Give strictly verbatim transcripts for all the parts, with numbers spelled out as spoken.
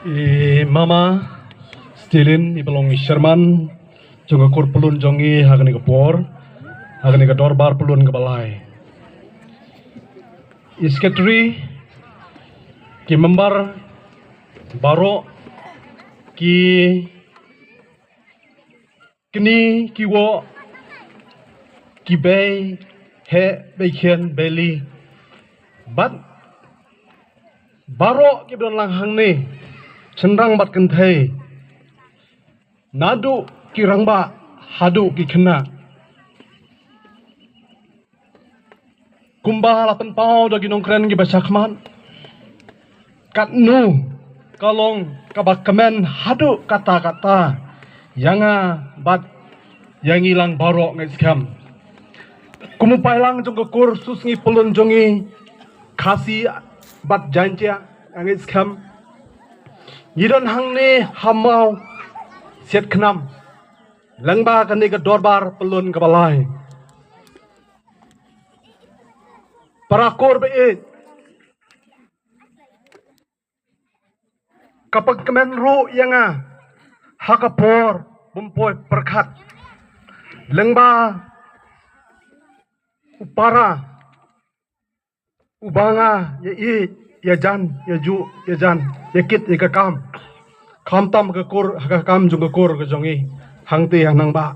I Mama Stilin, i ba long i Sherman jong ka kur pyllun jong i ha kane ka por, ha kane ka dorbar pyllun kaba lai. I Secretary, ki member baroh, ki kni ki woh, ki bei heh, bei khian, bei li, bad baroh ki ba don lang hangne, shynrang bad kynthei, naduh ki rangbah haduh ki khynnah. Kumba la pynpaw da ki nongkren ki ba shakhmat, katno ka long kaba kmen haduh katta katta ïa nga bad ïa ngi lang baroh, nga ngeit skhem. Kum u paidlang jong ka kur susngi pyllun jong ngi Khasi bad Jaintia, nga ngeit skhem, ngi don hangne ha Mawsiatkhnam lyngba kane ka dorbar pyllun kaba lai. Para kur ba ïeit, ka pynkmen ruh ïa nga ha ka por bym poi pyrkhat lyngba u para uba nga ïa ïeit, ïa jan, ïa juh, ïa jan, ïa kit, ïa ka kam. Khamtam ka kur, ka kam jong ka kur ka jong i, hangta hanang ba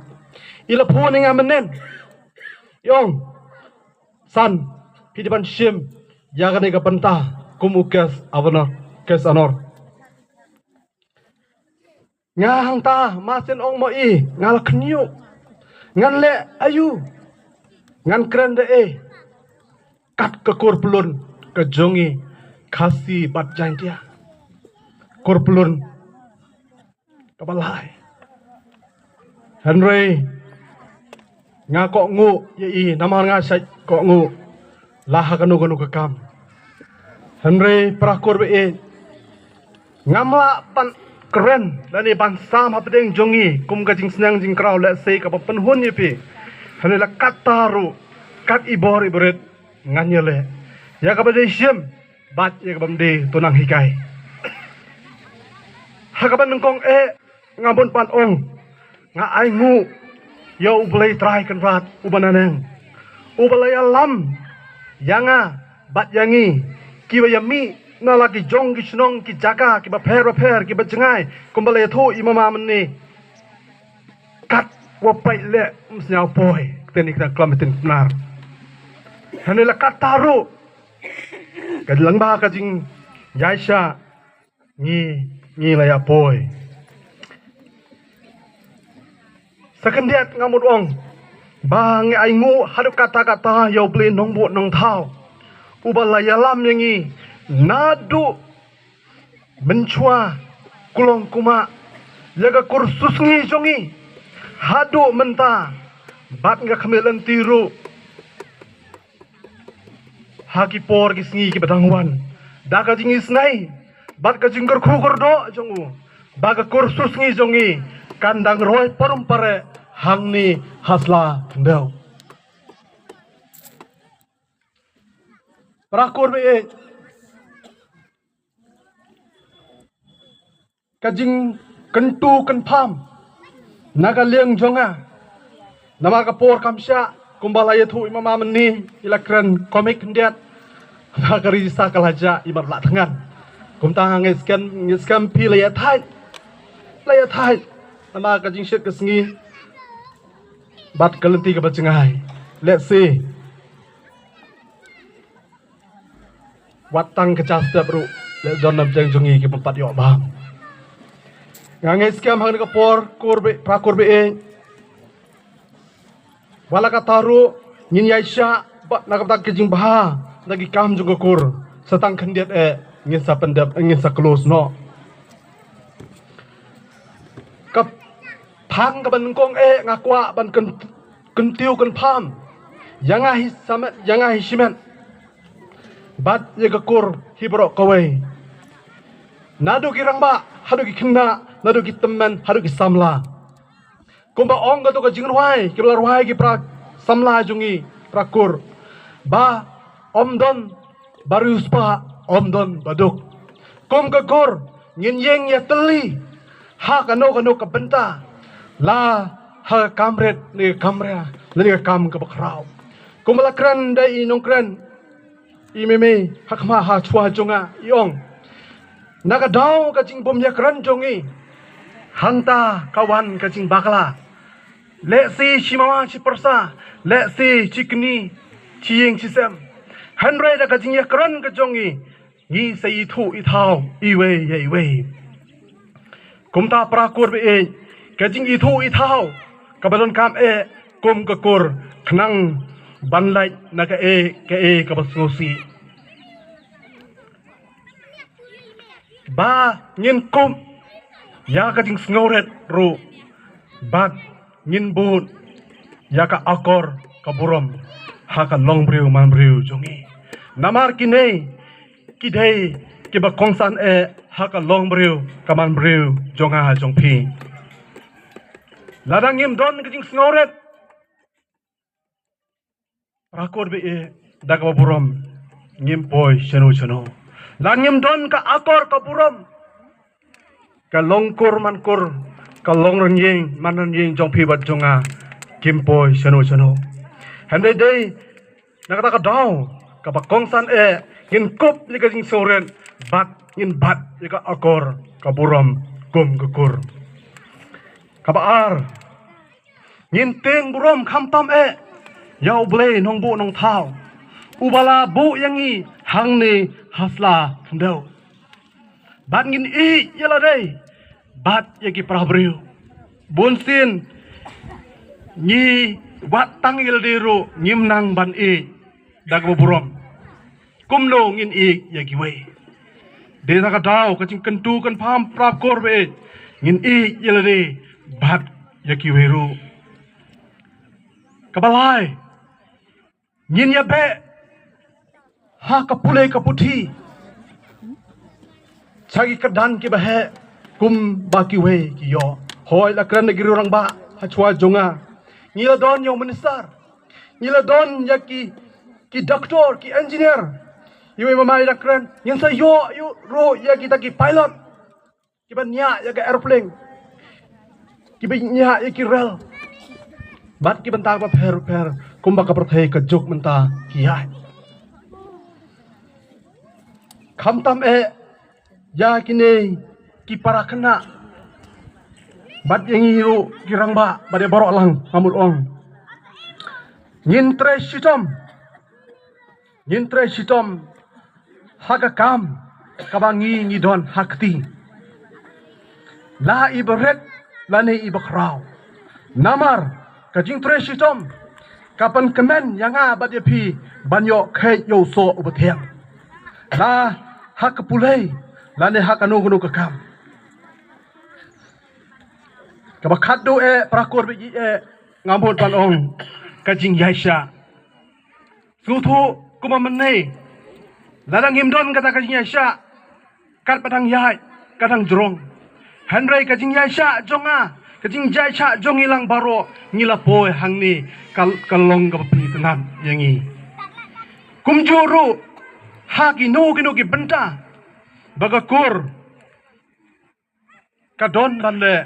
i la phone ïa nga mynnin, i ong, "San, phi dei ban shim ïa kane ka bynta kum u guest of honor, guest of honor." Nga hangta, masien ong mo i, nga la khynñiuh, ngan leh aïu, ngan kren da ei, kat ka kur pyllun ka jong i Khasi bad Jaintia, kur pyllun kaba lai. Hynrei nga kohnguh ïa i, namar nga shait kohnguh la ha kano kano ka kam. Hynrei para kur ba ïeit, ngam lah ban kren lane ban sam hapdeng jong i kum ka jingsneng jingkraw lehse kaba pynhun ïa phi. Hynrei la katta ruh, kat i bor i barit, ngan ïaleh ïa kaba dei shim bad ïa kaba ym dei, to nang hikai. Ha kaba nyngkong eh, nga bun pat ong, nga ainguh ïa U Blei Trai Kynrad uba naneng, uba la ïalam ïa nga bad ïa ngi kiba ïa mih na la ki jong ki shnong ki jaka kiba pher bapher kiba jngai, kumba la ïathuh i mama mynne, kat wa pait leh ym sñiaw poi, te ni ka klam tin knar. Hynrei la katta ruh, ka lyngba ka jingïaishah ngi, ngi la ïa poi. Sa khyndiat nga mut ong ba ngi ainguh haduh katta katta ïa U Blei Nongbuh Nongthaw, uba la ïalam ïa ngi naduh mynshuwa kulong kumah, ïa ka kur susngi jong ngi haduh mynta, bad nga khmih lynti ruh ha ki por ki sngi kiba dang wan, da ka jingisnei bad ka jingkyrkhu kyrdoh jong u, ba ka kur susngi jong ngi kan dang roi parum pareh hangne ha sla khyndew. Para kur ba ïeit, ka jingkyntu kynpham na ka liang jong nga, namar ka por kam shah, kumba la ïathuh i mama mynne, i la kren komik khyndiat, ba ka register ka la jah, i mat lah thngan. Kumta nga ngeit skhem, ngeit skhem phi la ïa thait, la ïa thait namar ka jingshit ka sngi bad ka lynti kaba jngai. Let's see. Wat tang ka cha step ruh, leh jon na bjeng jong ngi ki bym pat ïoh bam. Nga ngeit skhem hangne ka por, kur ba, para kur ba ïeit, wat la katta ruh ngin ïaishah bad na ka bynta ka jingbha na ki kam jong ka kur. Sa tang khyndiat eh ngin sa pyndep, ngin sa close noh. Ka phang kaba nyngkong eh nga kwah ban kyn-, kyntiew kynpham ïa nga hi samet, ïa nga hi shimet bad ïa ka kur hi baroh kawei, naduh ki rangbah haduh ki khynnah, naduh ki tymmen haduh ki samla. Kumba ong kato ka jingrwai kiba la rwai ki para samla jong ngi, para kur, ba ym don ba riewspah, ym don ba duk. Kum ka kur ngin ïeng ïatylli ha kano kano ka bynta, la ha ka kam rit ne ka kam ria ne ka kam kaba khraw. Kumba la kren da i nongkren, i mei mei ha khmat ha shuwa jong nga, i ong, na ka daw ka jingbym ïakren jong ngi, hangta ka wan ka jingbakla. Lehse shi mama shi pyrsa, lehse shi kñi shi ïing shi sem. Hynrei da ka jingïakren ka jong ngi, ngi sa ithuh ithaw iwei ïa iwei. Kumta para kur baieit, ka jingithuh ithaw kaba donkam eh kum ka kur, khnang ban lait na kaei kaei kaba sngewsih. Ba ngin kup ïa ka jingsngewrit ruh, bad ngin bud ïa ka akor ka burom ha ka longbriew manbriew jong ngi. Namar kine ki dei kiba kongsan eh ha ka longbriew ka manbriew jong nga jong phi. Lada ngim don ka jingsngewrit, para kur baieit, da kaba burom ngim poi shano shano. Lada ngim don ka akor ka burom, ka longkur mankur, ka longrynïeng manrynïeng jong phi bad jong nga kim poi shano shano. Hynrei dei na kata ka daw kaba kongsan eh ngin kup ïa ka jingsngewrit bad ngin bat ïa ka akor ka burom kum ka kur. Kaba ar, ngin tieng burom khamtam eh ïa U Blei Nongbuh Nongthaw, uba la buh ïa ngi hangne ha sla khyndew. Bad ngin ïeit ïa lade bad ïa ki para briew. Bunsien ngi, wat tang ïa lade ruh ngim nang ban ïeit da kaba burom. Kumno ngin ïeit ïa kiwei? Dei na ka daw ka jingkyntu kynpham, para kur baieit, ngin ïeit ïa lade bad ïa kiwei ruh. Kaba lai, ngin ïabeh ha ka pule ka puthi sha ki kyrdan kiba heh kumba kiwei ki ïoh. Hooid, la kren da ki rangbah ha shuwa jong nga, ngi la don ïa u minister, ngi la don ïa ki, ki doktor, ki engineer. Iwei i mama i la kren, ngin sa ïoh ruh ïa kita ki pilot kiba ñiah ïa ka aeroplane, kiba ñiah ïa ki rel bad ki bynta bapher bapher kumba ka pyrthei ka juk mynta ki ïaid. Khamtam eh ïa kine ki para khynnah bad ïa ngi ruh ki rangbah bad ïa baroh lang, nga mut ong, ngin trei shitom, ngin trei shitom ha ka kam kaba ngi ngi don ha kti, la iba rit lane iba khraw. Namar ka jingtrei shitom ka pynkmen ïa nga bad ïa phi ban ïoh kheit ïa u soh uba thiang, la ha ka pule lane ha kano kano ka kam. Kaba khatduh eh, para kur baieit, nga mut ban ong, ka jingïaishah. Sngewthuh, kumba mynne, lada ngim don kata ka jingïaishah, katba dang ïaid ka dang jrong. Hynrei ka jingïaishah jong nga, ka jingïaishah jong ngi lang baroh, ngi la poi hangne, ka, ka long kaba pynitynnad ïa ngi. Kumjuh ruh ha kino kino ki bynta ba ka kur ka don ban leh